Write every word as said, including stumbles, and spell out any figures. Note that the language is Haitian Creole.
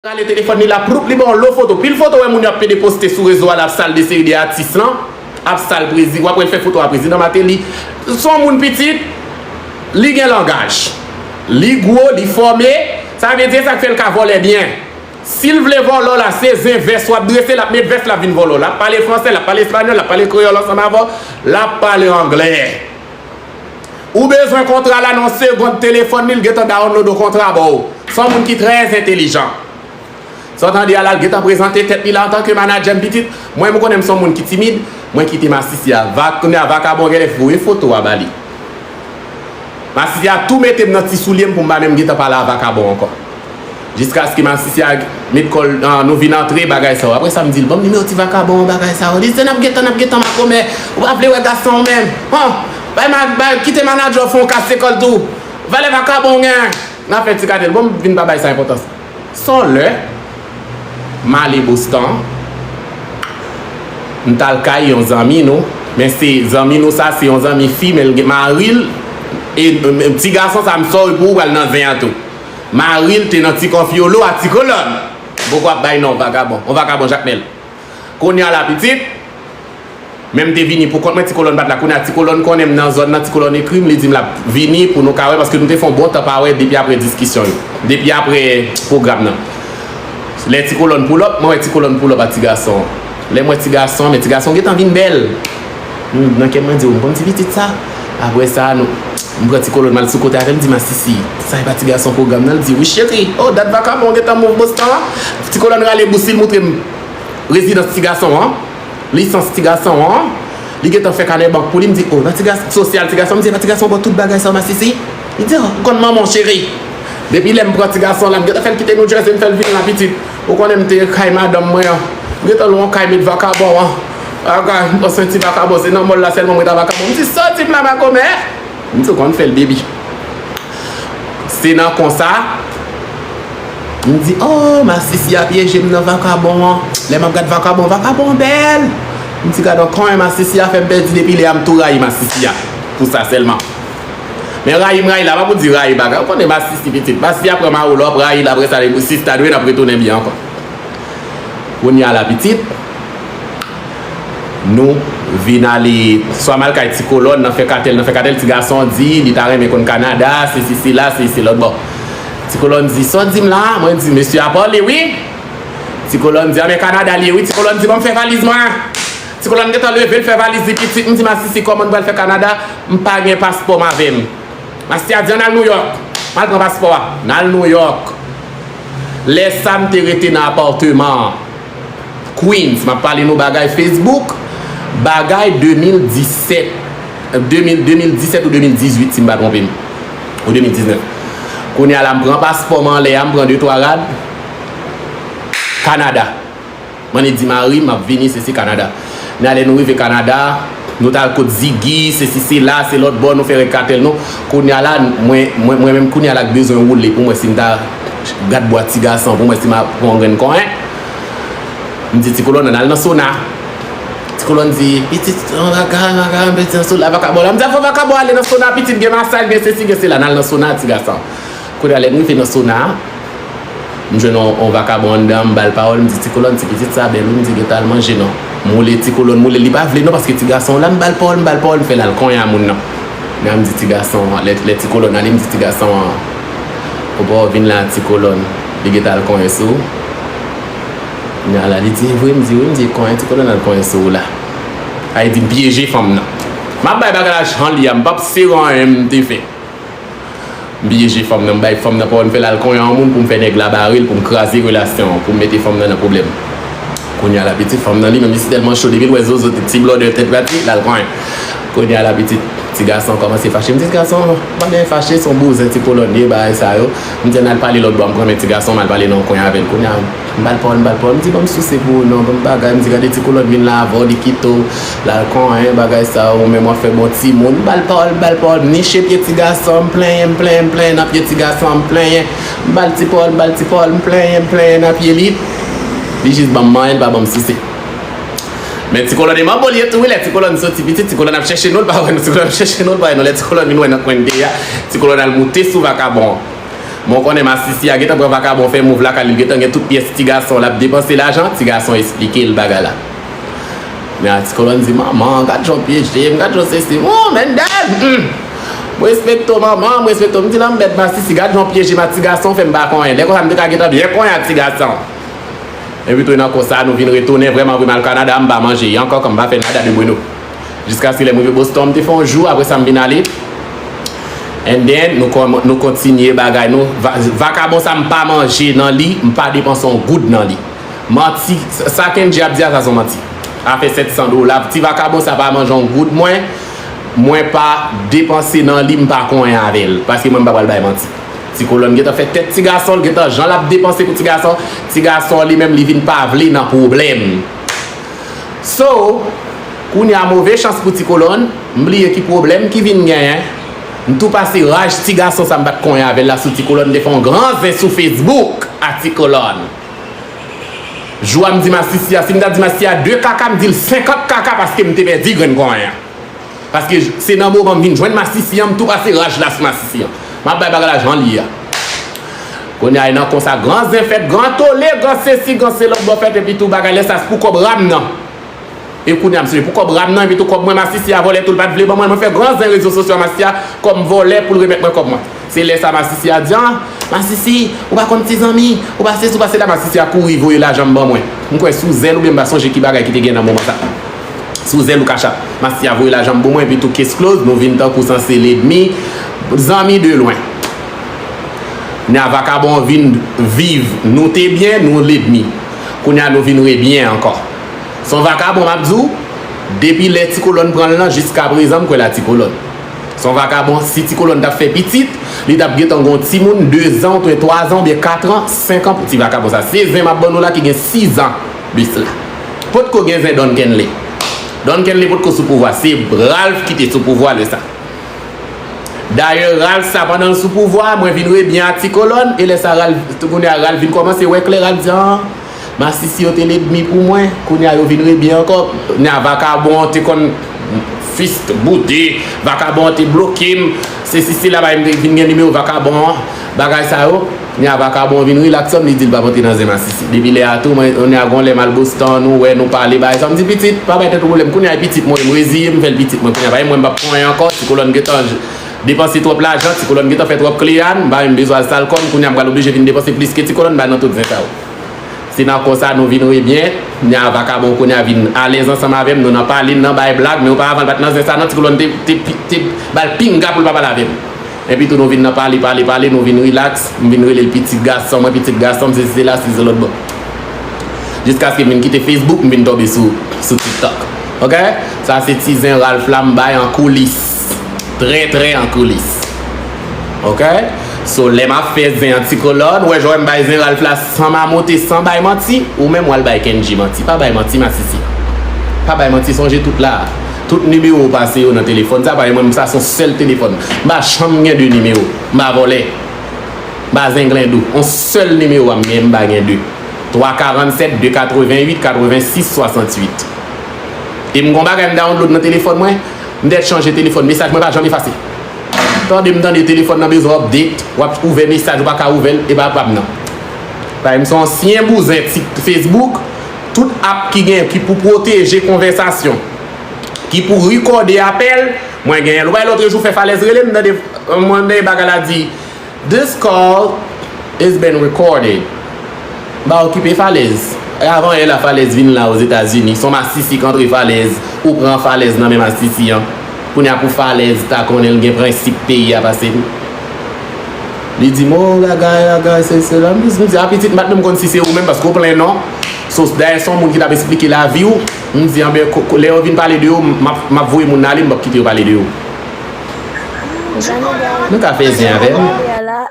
Rale telefòn li la, ploup, li ba w lo foto. Pil foto wè moun yo ap pede poste sou rezo a, l ap sal de seri de atis lan, ap sal prezi, w ap wè l fè foto a prezidan Martelly. Se yon moun pitit, li gen langaj. Li gwo, li fòme, sa vle di e sa k fè l ka vòlè byen. Si l vle vòlè w la, se zen vès w ap drese, l ap met vès, l ap vin vòlè w. L ap pale fransè, l ap pale espanyòl, l ap pale kreyòl ansanm avè w, l ap pale anglè. Ou bezwen kontra la nan yon segond, telefòn li, l gentan download yon kontra ba w. Se yon moun ki trè entelijan. Sa w tande a la, l gentan prezante tèt li la antanke manadjè m pitit. Mwen, m konnen m se yon moun ki timid. Mwen kite masisi a. Vak, kounye a, vakabon genlè voye foto a ba li. Masisi a tou mete m nan ti soulye m pou m pa menm gentan pale a vakabon ankò. Jiskaske masisi a met kò l, ah, nou vin antre bagay sa yo. Apre sa, m di l, "Ban m nimewo ti vakabon an, bagay sa yo." Li di, "Se n ap gentan, n ap gentan makomè. Ou pa vle wè gason w menm. Hon, bay ma-, bay, kite manadjè w fè yon kase kò l tou. Valè vakabon w gen." N ap fè ti katèl. Bon, m vin pa bay sa enpòtans. Se yon lè, m ale Boston, m t al kay yon zanmi nou, men se zanmi nou sa, se yon zanmi fi, men l gen mari l, e, e, ti gason sa, m sorry pou ou, pral nan zen an tou. Mari l te nan ti konfyolo a ti kolòn. Poko ap bay non, vagabon. On vagabon Jakmèl. Kounye a la, pitit, men m te vini pou kont mwen, ti kolòn pa t la. Kounye a, ti kolòn konnen m nan zòn nan, ti kolòn ekri m, li di m l ap vini pou nou ka wè, paske nou te fè yon bon tan pa wè depi apre diskisyon yo, depi apre pwogram nan. Lè ti kolòn pull up, mwen wè ti kolòn pull up a ti gason. Lè m wè ti gason, men ti gason gentan vin bèl. M, nan kè m, mwen di, "O, m konn ti pitit sa." Apre sa, nou, m pran ti kolòn, m al sou kote avè l, m di, "Masisi, sa e pa ti gason pwogram nan?" L di, "Wi, cheri." O, dat vakabon gentan move Boston an. Ti kolòn rale bous li, l moutre m rezidans ti gason an, lisans ti gason an. Li gentan fè kanè bank pou li, m di, "O, e pa ti gason, sosyal ti gason." M di, "E pa ti gason ba w tout bagay sa yo, masisi?" Li di, "O, ou konn manman w, cheri." Depi lè m pran ti gason la, m gentan fè l kite New Jersey, m fè l vin la, pitit. Ou konnen m te kay madanm mwen an. M gentan lwe yon kay met vakabon an. Bagay, m panse ti vakabon, se nan mòl la sèlman mwen ta vakabon. M di, "Soti m la, makomè." M di, "Ou konn fè l, baby." Se nan konsa, m di, "O, masisi a pyeje m nan vakabon an." Lè m ap gad vakabon, vakabon bèl. M di, "Gad on konyen masisi a fè m pèdi." Depi lè a, m tou rayi masisi a. Pou sa sèlman. Men rayi m rayi la, pa pou di rayi bagay. Ou konnen masisi pitit. Masisi a pran mawo la, w ap rayi l, apre sa, si ta dwe, n ap retounen byen ankò. Kounye a la, pitit, nou vin ale, swa m al kay ti kolòn, nan fè katèl, nan fè katèl, ti gason an di li ta renmen konn Kanada, sesi, sela, se, se lòt bò. Ti kolòn di, "Sa w di m la?" Mwen di, "Mesye a pale, wi." Ti kolòn di, "A, men Kanada li ye, wi." Ti kolòn di, "Ban m fè valiz mwen." Ti kolòn gentan leve, l fè valiz li, pitit. M di, "Masisi, kòman n pral fè Kanada? M pa gen paspò m avè m." Masisi a di, "Ann al Nouyòk." M al pran paspò a. N al Nouyòk. Lè sa, m te rete nan apatman an. Queens, m ap pale nou bagay Facebook, bagay de mil disèt, de mil, de mil disèt ou de mil dizuit, si m pa twonpe m, ou de mil diznèf. Kounye a la, m pran paspò m anlè a, m pran de twa rad, Kanada. M annik di mari m, m ap vini, sesi Kanada. Men lè nou rive Kanada, nou t al kot Ziggy, sesi sela, se lòt bò, nou fè rèd katèl nou. Kounye a la, mwen, mwen, mwen menm, kounye a la, k bezwen woule pou mwen si m ta gad bwa ti gason, pou mwen si m a pran yon grenn konyen. M di ti kolòn, "Ann al nan sona." Ti kolòn di, "Pitit, an raga, an raga, an pitit nan sona, vakabon la." M di, "A fò vakabon ale nan sona, pitit, gen masaj, gen sesi, gen sela, n al nan sona, ti gason." Kounye a lè m rive nan sona, m jwenn yon, yon vakabon anndan, m ba l pawòl, m di, "Ti kolòn, ti pitit sa bèl wi," m di, "Gentan al manje non." M woule ti kolòn, m woule, li pa vle non, paske ti gason la, m ba l pawòl, m ba l pawòl, m fè l al konyen a moun nan. Kounye a m di ti gason an, lè, lè ti kolòn ale, m di ti gason an, "Ou pa w vin la, ti kolòn, li gentan al konyen sou ou." Kounye a la, li di, "E vre?" M di, "Wi," m di, "Konyen ti kolòn al konyen sou ou la." A, li di, "M pyeje fanm nan." M ap bay bagay la jan li a, m p ap sere anyen m te fè. M pyeje fanm nan, m bay fanm nan pawòl, m fè l al konyen yon moun pou m fè nèg la bare l, pou m kraze relasyon an, pou m mete fanm nan nan pwoblèm. Kounye a la, pitit fanm nan, li menm, li si tèlman cho, depi l wè zozo, ti blòdè tèt pati, l al konyen. Kounye a la, pitit, ti gason kòmanse fache. M di, "Ti gason, pa byen fache, se yon bouzen ti kolòn ye, bagay sa yo." M di, "Ann al pale lòt bò, m pran men ti gason, m al pale nan yon konyen avè l." Kounye a, m ba l pawòl, m ba l pawòl, m di, "Ban m souse pou ou non, ban m bagay." M di, "Gade ti kolòn vin la avè w, li kite w, l al konyen, bagay sa yo, ou menm w ap fè bon timoun." M ba l pawòl, m ba l pawòl, m niche pye ti gason, m plenyen, m plenyen, m plenyen nan pye ti gason, m plenyen. M ba l ti pawòl, m ba l ti pawòl, m plenyen, m plenyen nan pye li. Li jis ban m manyen, li pa ban m souse. Men ti kolòn e manbo l ye tou wi, lè ti kolòn soti pitit, ti kolòn ap chèche nou, l pa wè nou, ti kolòn ap chèche nou, l pa wè nou. Lè ti kolòn vin wè nan kwen n te ye a, ti kolòn al moute sou vakabon an. Mwen konnen masisi a gentan pran vakabon fè mouv lakay li, l gentan gen tout pyès ti gason, l ap depanse lajan, ti gason esplike l bagay la. Men a ti kolòn di, "Manman, gad jan w pyeje m, gad jan w sesi m. Oh, Mendel! Hmm. Mwen respekte w, manman, mwen respekte w." M di, "Lanmèd, masisi, gad jan w pyeje m a ti gason, fè m pa konyen. Lè konsa, m te ka gentan byen konyen a ti gason." Epi tou, nan konsa, nou vin retounen, vrèman vre, m al Kanada, m pa manje ankò, kòm m pa fè nada de bueno. Jiskaske lè m rive Boston, m te fè yon jou, apre sa, m vin ale. And then, nou kòm-, nou kontinye bagay nou. Va-, vakabon sa, m pa manje nan li, m pa depanse yon goud nan li. Manti, sa Kendji ap di a, sa se yon manti. Afè sèt san dola, ti vakabon sa pa manje yon goud mwen, mwen pa depanse nan li, m pa konyen avè l, paske mwen m pa pral bay manti. Ti kolòn gentan fè tèt ti gason, l gentan jan l ap depanse pou ti gason, ti gason li menm li vin pa vle nan pwoblèm. So, kounye a move chans pou ti kolòn, m bliye ki pwoblèm ki vin genyen. M tou pase raj ti gason sa m pa t konyen avè l la sou ti kolòn, m te fè yon gran zen sou Facebook a ti kolòn. Jou a m di masisi a, si m ta di masisi a de kaka, m di l senkant kaka paske m te pèdi grenn konyen an. Paske j-, se nan moman m vin jwenn masisi an, m tou pase raj la sou masisi an. M ap bay bagay la jan li ye a. Kounye a, e nan konsa, gran zen fèt, gran tole, gran sesi, gran selòk bò fèt, epi tou bagay lè sa, se pou kòb ram nan. E kounye a, m sonje pou kòb ram nan, epi tou kòb mwen, masisi a vòlè tou, l pa t vle ban mwen, mwen fè gran zen rezo sosyo a masisi a, kòm vòlè pou l remèt mwen kòb mwen. Se lè sa masisi a di, "Ah, masisi, ou pa konn ti zanmi, ou pa sesi, ou pa sela." Masisi a kouri voye lajan m ban mwen. M kwè sou zèl oubyen m pa sonje ki bagay ki te gen nan moman sa. Sou zèl ou kachap. Masisi a voye lajan m ban mwen, epi tou case close, nou vin tankou sanse ledmi, zanmi de lwen. Kounye a vakabon vin viv, nou te byen, nou ledmi. Kounye a nou vin rebyen ankò. Se yon vakabon m ap di w, depi lè ti kolòn pran l lan jiska prezan, m kwè l a ti kolòn. Se yon vakabon, si ti kolòn t ap fè pitit, li t ap gentan gen yon timoun de zan, oubyen twa zan, oubyen kat an, senk an pou ti vakabon sa. Se zen m ap ban nou la ki gen sis zan de sela. Potko gen zen Don Kenley. Don Kenley potko sou pouvwa, se Ralph ki te sou pouvwa lè sa. Dayè, Ralph sa, pandan l sou pouvwa, mwen vin rebyen a ti kolòn, e lè sa, Ralph, kounye a, Ralph vin kòmanse wè klè, Ralph di, "Ah, masisi yo te ledmi pou mwen, kounye a yo vin rebyen ankò." Kounye a, vakabon an te konn fist, boute, vakabon an te bloke m, sesi sela, pa m te vin gen nimewo vakabon an, bagay sa yo. Kounye a vakabon an vin rilaks, li di l p ap antre nan zen masisi. Depi lè a tou, mwen, kounye a gon lè m al Boston, nou wè, nou pale, bagay sa. M di, "Pitit, pa bay tèt ou pwoblèm." Kounye a e pitit mwen, m reziye m, m fè l pitit mwen. Kounye a, pa gen mwen, m p ap konyen ankò, ti kolòn gentan depanse twòp lajan, ti kolòn gentan fè twòp kliyan, m pa menm bezwen al sal kò m, kounye a m pral oblije vin depanse plis ke ti kolòn, m pa nan tout zen sa yo. Se nan konsa nou vin rebyen, kounye a vakabon kounye a vin alèz ansanm avè m, nou nan pale, n nan bay blag, men oparavan l pa t nan zen sa non, ti kolòn te, te, te ba l pinga pou l pa pale avè m. Epi tou nou vin nan pale, pale, pale, nou vin rilaks, m vin rele l pitit gason mwen, pitit gason m, sesi sela, sesi lòt bò. Jiskaske m vin kite Facebook, m vin tonbe sou, sou TikTok. Oke? Sa se ti zen Ralph la m bay an koulis. Trè, trè an koulis. Oke? So, lè m ap fè zen an ti kolòn, ou wè jan w wè m bay zen Ralph la san mamote, san bay manti, ou menm w al bay Kendji manti. Pa bay manti, masisi. Pa bay manti, sonje tout la. Tout nimewo w pase yo nan telefòn sa, paske mwen, sa se yon sèl telefòn. M pa janm gen de nimewo. M pa vòlè. M pa zenglendo. Yon sèl nimewo a m gen, m pa gen de. Twa karannsèt, de katrevenn uit, katrevensis, swasantuit. E m gon bagay m download nan telefòn mwen, m dèt chanje telefòn, mesaj mwen pa janm efase. Tande m tande telefòn nan bezwen update, w ap ouvè mesaj, ou pa ka ouvè l, e pa pa m nan. Paske m se ansyen bouzen ti Facebook, tout app ki gen, ki pou pwoteje konvèsasyon, ki pou rekòde apèl, mwen genyen l. Ou pa wè lòt jou fè Falèz rele m, tande, mwen tande bagay la di, "This call is being recorded." M pa okipe Falèz. E avan yè la Falèz vin la Ozetazini. Se yon masisi k antre Falèz. Ou pran Falèz nan men masisi an. Kounye a pou Falèz ta konnen l gen prensip peyi a pase m. Li di m, "O, gagay, gagay, se, se la." M di, m di, "A pitit, m pa t menm konn si se ou menm, paske w plen non." So, dayè, se yon moun ki t ap esplike lavi w. M di, "Anben, ko-, ko-, lè yo vin pale de ou, m ap, m ap voye moun nan ale, m p ap kite yo pale de ou." Nou ka fè zen avè m.